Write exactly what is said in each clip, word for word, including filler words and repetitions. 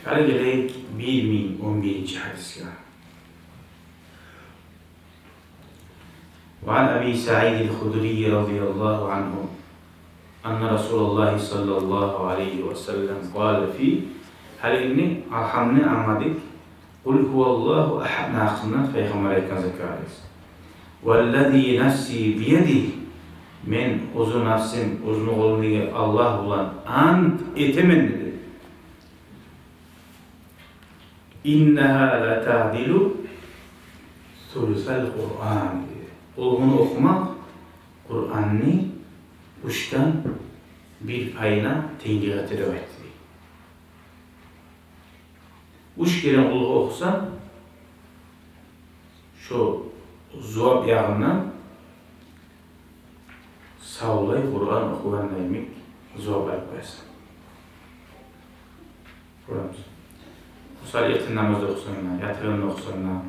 Гьали гелейик бир минг он биринчи гьадисге. وعن أبي سعيد الخدري رضي الله عنه أن رسول الله صلى الله عليه وسلم قال في. Гьали энни Алгьамны англадыкъ, Къул гьуваллагьу агьадны гьакъында Пайхаммар айтгъан зат гьадис. Валлази нафси биядигьи, мен оьзю нафсым оьзюню къолундагъы Аллагь булан ант этемен, деди. Иннагьа латаъдилу сулусал Къуръан, деди. Ол муну охумакъ Къуранны уьчден бир пайына тенглик этер деп айтды. Уьч керен Къулгьу охусанг, шо зувап ягъындан савлай Къуран охугъанда йимик зувап алып къоясан. Гёремисиз? Мисал, эртен намазда охусанг да, ятагъанда охусанг да,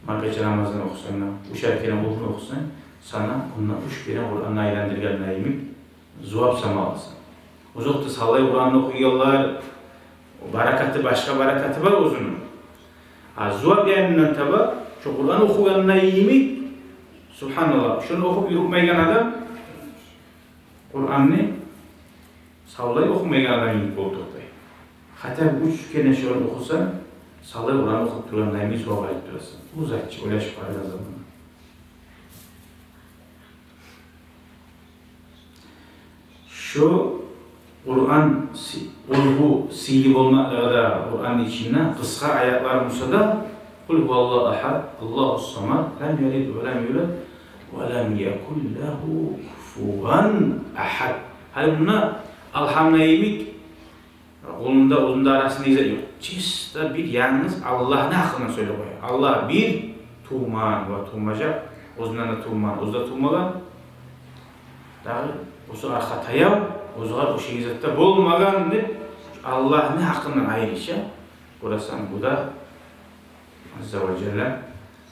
маркача намаздан охусанг да, уьчер керен Къулгьуну охусанг, сана онда уьч керен Къуранны айландыргъанда йимик зувап сама аласан. Озокъда, савлай Къуранны охуйгъанлар, баракаты, башгъа баракаты бар оьзюню. А зувап янындан таба, шо Къуран охугъанда йимик, субгьаналлагь, шону охуп юрютмейген адам Къуранны савлай охумайгъан адам йимик болуп токътай. Хотя бы уьч керен шону охусанг, савлай Къуран охуп тургъанда йимик зувап алып турасан. Бу зат чы, ойлашып къарагъан заманда. Шо Къуран си-, Къулгьу сыйлы болмакълыгъы да Къуранны ичинде къысгъа аятлар буса да, Къул гьуваллагьу агьад, Аллагьус самад, лам ялид ва лам юлад, ва лам якул лагьу куфуван агьад. Гьали мунда Алгьамны йимик къолунда, оьзюнде арасында иза ёкъ. Чисто бир янгыз Аллагьны гьакъында сёйлеп къоя. Аллагь бир, тувмагъан ва тувмажакъ, оьзюнден де тувмагъан, оьзю де тувмагъан. Дагъы оьзю аркъа таяв, оьзюне ошайгъан зат да болмагъан деп, Аллагьны гьакъындан айрыча. Гёресен, бу да, азза ва жалла,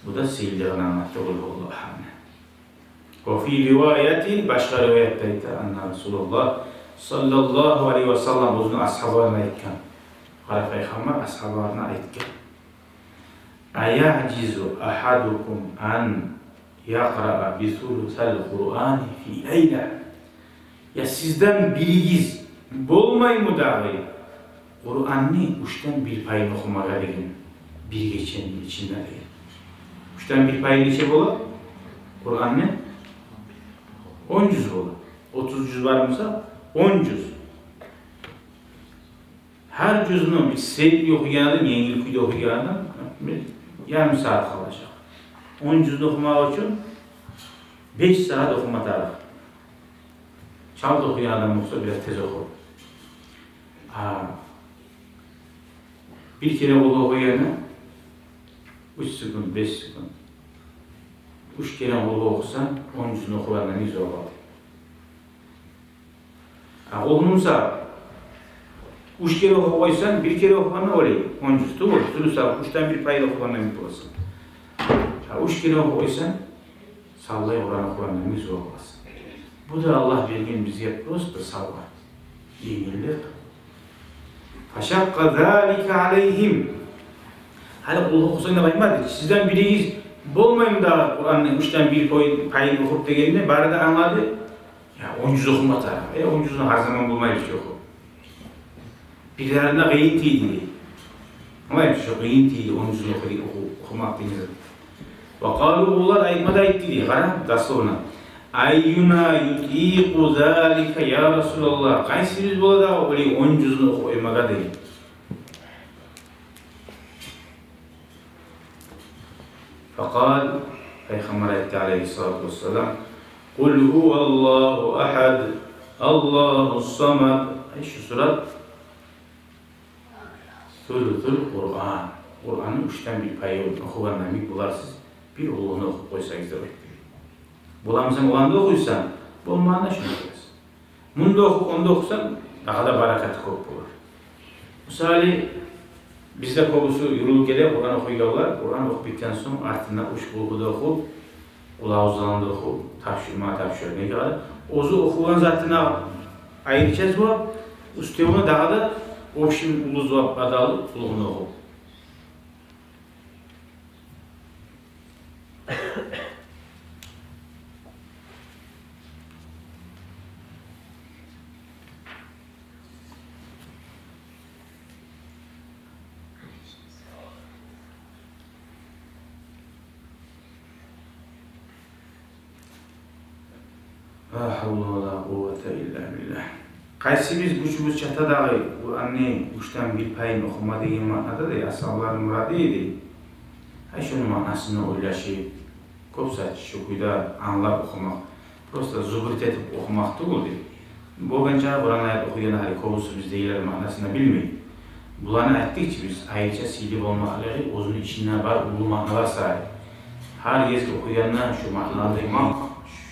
бу да сыйлылыгъын англата Къул гьуваллагьу агьадны. Ва фи риваятин, башгъа риваятда айта, анна Расулаллагь саллаллагьу алайгьи ва саллам оьзюню асгьабаларына айтгъан. Къара, Пайхаммар асгьабаларына айтгъан. Аяъжизу агьадукум ан якъраа би сулусал Къурани фи лайла. Я сизден биригиз болмаймы дагъы Къуранны уьчден бир пайын охумагъа деген, бир гечени ичинде деген? Уьчден бир пайы нече бола Къуранны? Он жюз бола. Отуз жюз бар буса, он жюз. Гьар жюзню бир средний охуйгъан адам, енгил кюйде охуйгъан адам, бир ярым сагьат къалажакъ. Он жюзню охумакъ учун беш сагьат охума тарыкъ. Чалт охуйгъан адам болса, бираз тез охур. А бир керен Къулгьу охуйгъанда уьч секунд, беш секунд. Уьч керен Къулгьу охусанг, он жюзню охугъандан йимик зувап аласан. А Къулгьуну буса уьч керен охуп къойсанг, бир керен охугъанда олай, он жюз тюгюл, сулусал, уьчден бир пайын охугъандан йимик боласан. А уьч керен охуп къойсанг, савлай Къуран охугъандан йимик зувап аласан. Бу да Аллагь берген бизге просто савгъат. Енгиллик. Фашакъкъа залика алайгьим. Гьали Къулгьу охусанг да болмады. Сизден биригиз болмаймы дагъы Къуранны уьчден бир пайын, пайын охуп дегенде, бары да англады. Я, он жюз охума тарыкъ. Э, он жюзню гьар заман болмай бир шей охуп. Бирлерине къыйын тийди дей. Олай бир шей къыйын тийди, он жюзню оху-, оху-, охумакъ деген зат. Ва къалу, олар айтма да айтды дей. Къара, дословно. Айюна ютикъу залика, я Расулаллагь? Къайсыбыз бола дагъы олай он жюзню охуп къоймагъа деген. Факъал, Пайхаммар айтды, алайгьиссалату вассалам: «Къул гьуваллагьу агьад, Аллагьус самад». Ай, шу сурат, сулусул Къуран. Къуранны уьчден бир пайын охугъанда йимик боларсыз, бир уллуну охуп къойсагъыз деп айтды. Боламысан, уллуну охуйсан, болмагъанда шуну охуйсан. Мунда охуп, онда охусанг, дагъы да баракаты кёп болур. Мисалы, бизде кёбюсю юрюлюп геле, Къуран охуйгъанлар, Къуран охуп битген сонг, артында уьч Къулгьу да охуп, Къулавузланы да охуп, тапшурма тапшура. Неге къара? Оьзю охугъан затына айрыча зувап, уьстевюне дагъы да Общем, уллу зувап къадалы къулгьуну охуп. Ла гьавла ва ла къуввата илла биллагь. Къайсыбыз гючюбюз чата дагъы Къуръанны уьчден бир пайын охума деген маънада да, асгьабаланы мурады эди. Гьай, шону маънасын ойлашып, кёп зат шу кюйде англап охумакъ. Просто зубрит этип охумакъ тюгюл деп. Болгъанча Къуръан аят охуйгъан гьали кёбюсю биздегилер маънасын да билмей. Буланы айтдыкъ чы биз, айрыча сыйлы болмакълыгъы, оьзюню ичинде бар уллу маъналар саялы. Гьар гезик охуйгъанда шу маънаны билмек,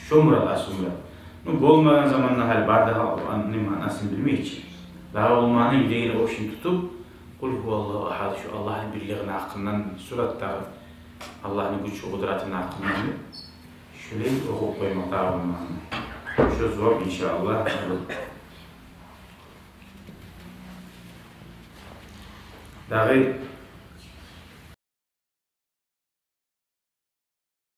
шо мурат, асыл мурат. Ну, болмагъан заманда гьали бары да Къуръанны маънасын билмей чи. Дагъы болмагъаны юрегине общем тутуп, Къул гьуваллагьу агьад, шу Аллагьны бирлигини гьакъындан, сурат дагъы, Аллагьны гючю, къудратыны гьакъындан деп, шулай охуп къоймакъ дагъы болмагъаны. Шо зувап, иншааллагь. Дагъы